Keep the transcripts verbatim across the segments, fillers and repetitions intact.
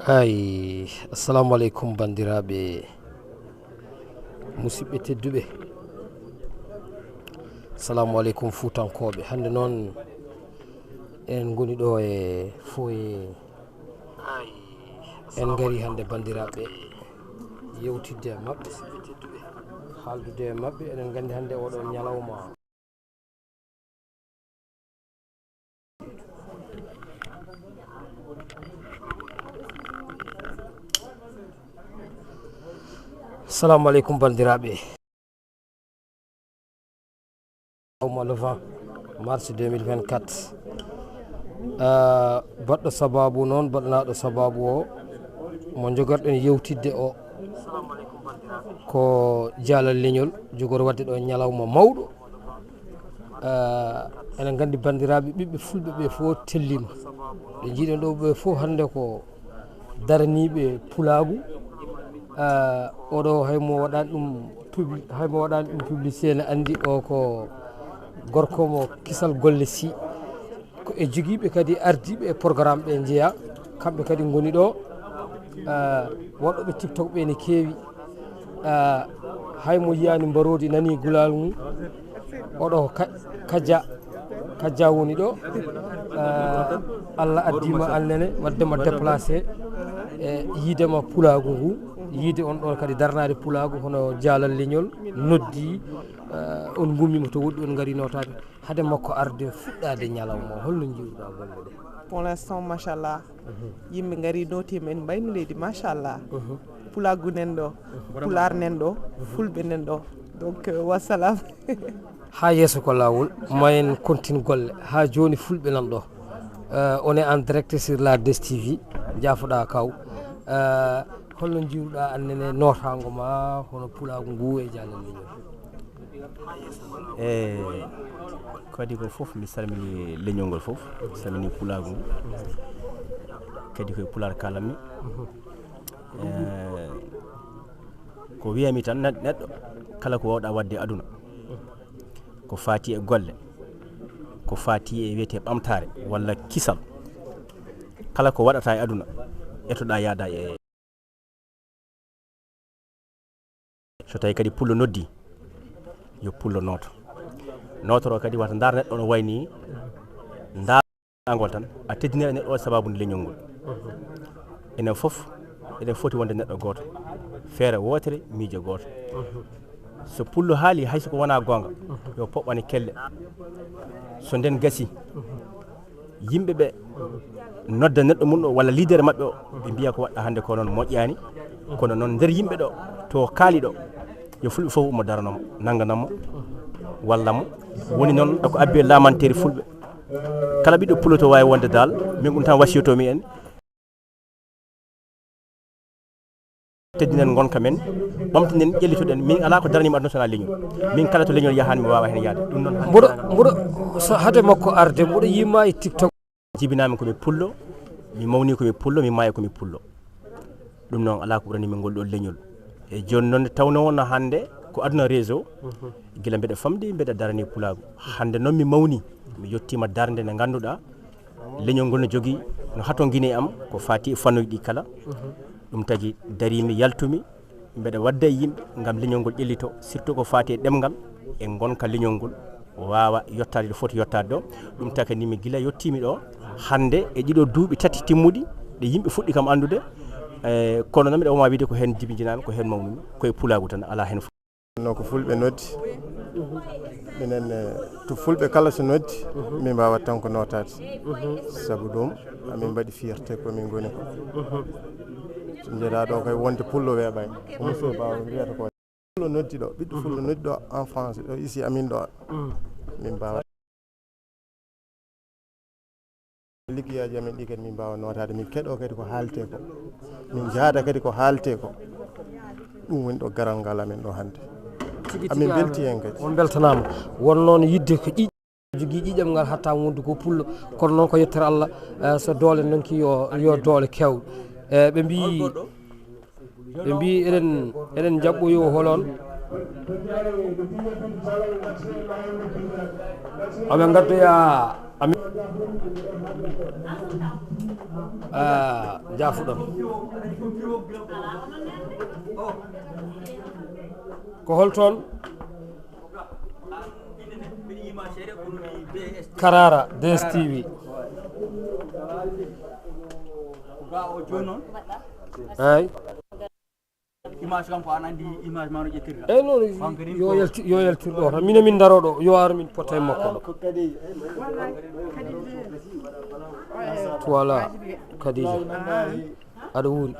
Ay, assalamu aleykum, banndiraaɓe, musidɓe tedduɓe. Assalamu aleykum, Fuutankooɓe. Hannde noon, en ngoni ɗo e foye. En ngari hannde, banndiraaɓe, yewtidde e maɓɓe, haaldude e maɓɓe. Eɗen nganndi hannde oɗo ñalawma. Assalamu aleykum, banndiraaɓe. Ñalawma le vingt mars deux mille vingt-quatre. Ah, baɗɗo sababu noon, baɗanaaɗo sababu o, mo njogorɗen yewtidde o, ko Jaalal Leñol, jogori waɗde ɗo ñalawma mawɗo. Ah, eɗen nganndi, banndiraaɓe, ɓiɓɓe fulɓe ɓe fof tellima. Ɓe njiiɗen ɗo ɓe fof hannde ko daraniiɓe pulaagu. Ah, oɗo hay mo waɗaani ɗum publi-, hay mo waɗaani ɗum publicité ne anndi o ko gorko mo kisal golle si. Ko e jogiiɓe kadi ardiiɓe e programme ɓe njeya, kamɓe kadi ngoni ɗo. Ah, waɗooɓe TikTok ɓe ne keewi. Ah, hay mo yiyaani mbaroodi nani gulal mum. Oɗo ka-, kajja, kajja woni ɗo. Ah, Allah addi ma annene, wadde ma déplacé e yiide ma pulaagu ngu, yiide on ɗon kadi darnaade pulaagu hono Jaalal Leñol noddi, ah, on ngummiima to woɗɗi, on ngari nootaade. Hade makko arde fuɗɗaade ñalawma o, holno njiiruɗaa golle ɗe? Pour l'instant, machallah, yimɓe ngari nooti men mbayno leydi, machallah. Pulaagu nen ɗo, pulaar nen ɗo, fulɓe nen ɗo. Donc, euh, wassalam. Haa yeeso ko laawol, ma en kontin golle. Haa jooni fulɓe nan ɗo. Euh, on est en direct sur la deux T V. Jaafoɗaa kaw. Euh, holno njiiruɗaa annene nootaango ma, hono pulaagu ngu e Jaalal Leñol? E kadi ko fof, mi salmini leñol ngol fof, mi salmini pulaagu ngu, kadi koye pulaar kaalatmi. E ko wiyami tan, ne-, neɗɗo kala ko wawɗa waɗde e aduna, ko faati e golle, ko faati e wiyete ɓamtaare walla kisal, kala ko waɗata e aduna, etoɗa yaada e So tawi kadi pullo noddi, yo pullo nooto. Nootoro kadi wata ndaar neɗɗo no wayni ndaarangol tan, a teddinere neɗɗo o sababu nde leñol ngol. Enen fof eɗen foti wonde neɗɗo gooto, feere wootere, miijo gooto. So pullo haali, hay so ko wonaa goonga, yo poɓɓane kelle. So nden gasi, yimɓe ɓe nodda neɗɗo mum o walla leader maɓɓe o, ɓe mbiya ko waɗɗa hannde ko noon moƴƴaani. Kono noon nder yimɓe ɗo, to kaali ɗo, yo fulɓe fof ummo darano mo, nanngana mo, walla mo. Woni noon ko abbi e laamanteeri fulɓe. Kala ɓiɗɗo pullo to waawi wonde daal, min ɗum tan wasiyotoomi en. Teddinen ngonka men, ɓamtinen, ƴellitoɗen. Min alaa ko daraniimi aduna so wonaa leñol. Min kala to leñol yahaani, mi waawaa heen yahde. Ɗum noon hannde mboɗo, mboɗo, so hade makko arde, mboɗo yiima e TikTok. Jibinaami ko mi pullo, mi mawni ko mi pullo, mi maayi ko mi pullo. Ɗum noon alaa ko ɓurani min ngol ɗoo leñol. E jooni noon, nde tawnoo wonno hannde ko aduna réseau, gila mbeɗa famɗi, mbeɗa darani pulaagu. Hannde noon mi mawni, mi yettiima darnde nde ngannduɗaa, leñol ngol no jogii, no hatonngini e am, ko faati e fannuuji ɗi kala. Ɗum tagi dariimi, yaltumi, mbeɗa waɗda e yimɓe ngam leñol ngol ƴellito, surtout ko faati e ɗemngal e ngonka leñol ngol, waawa yottaade ɗo foti yottaade ɗo. Ɗum takani mi gila yettiimi ɗo, hannde e ɗiɗo duuɓi tati timmuɗi, ɗe yimɓe fuɗɗi kam anndude, e, kono noon mbiɗa woma wiide ko heen jibinjinaami, ko heen mawnumi, ko e pulaagu tan, alaa heen fof. No ko fulɓe noddi, minen, eh, to fulɓe kala so noddi, min mbaawat tan ko nootaade. Sabu ɗum, amin mbaɗi fierté ko min ngoni ko. So njeɗaa ɗo kay wonde pullo weeɓaani. Ko musidɗo Baaba wiyata ko. Pullo noddi ɗo, ɓiɗɗo fullo noddi ɗo en France, ɗo ici amin ɗo. Min mbaawa. Liggeyaaji amen ɗi kadi min mbaawa nootaade, min keɗoo kadi ko haaletee ko, min njaada kadi ko haaletee ko. Ɗum woni ɗo garal ngal amen ɗo hannde. Tigi tigi amin mbelti heen kadi. On mbeltanaama. Won noon yiɗde ko ƴiiƴam, jogii ƴiiƴam ngal hatta wonde ko pullo. Kono noon ko yettere Allah, eh, so doole nonki yo, yo doole keew. Eh, ɓe mbii, ɓe mbii eɗen, eɗen njaɓɓoyoo holon. Aɓe ngaddoya amin. Ah, jaafuɗon. Ko hol toon? Karara, D S T V. Ay. Image kam ko an andi image ma no ƴettirta. Eyyi non, yo yaltu, yo yaltu ɗo tan. Min min daro ɗo, yo ar min pota e makko ɗo. Voilà, Khadija. Aɗa wuuri.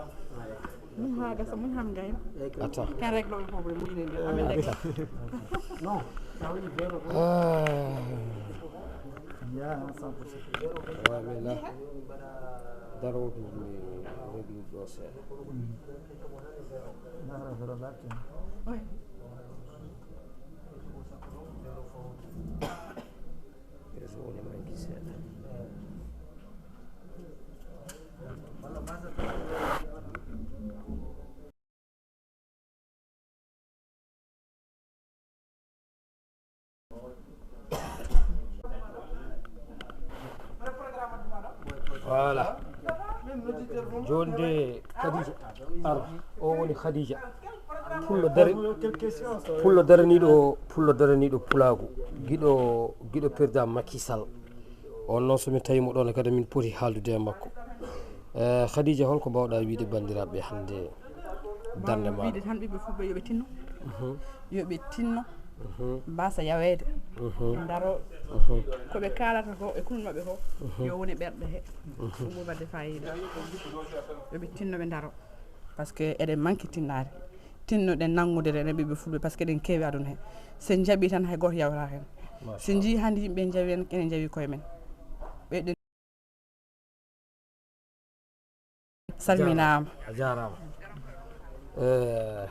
Mun ha gasa mun ham gay. Attends. Kan rek lo ko bre mun ne. Attends. Ah. Voilà. Daro ɗum mi régler ɗo seeɗa. Réseau o ne manque seeɗa. Voilà. Joni de Khadija. Ar, o woni Khadija. Pullo dare-, pullo daraniiɗo, pullo daraniiɗo pulaagu. Giɗo, giɗo président Macky Sall. On noon, so mi tawi mo ɗon, kadi min poti haaldude e makko. Eh, Khadija, holko mbawɗa wiide banndiraaɓe hannde darnde ma? Wiide tan ɓiɓɓe fulɓe yo ɓe tinno. Mhm. Yo ɓe tinno. Mhm. Mbasa yaweede. Mhm. Ɓe ndaro. Mhm. Ko ɓe kaalata ko e kulol maɓɓe ko, mhm, yo woni ɓerɗe he. Mhm. Ɗum ɓuri wadde fayida. Yo ɓe tinno, ɓe ndaro. Parce que eɗen manque tinnaare. Tinnoɗen nanngude enen ɓiɓɓe fulɓe, parce que eɗen keewi aduna he. So en njaɓi tan, hay gooto yawra heen. So en njii hannde yimɓe njawi en, enen njawi koye men. Ɓeyden. Salminaama. A jaaraama. Eh,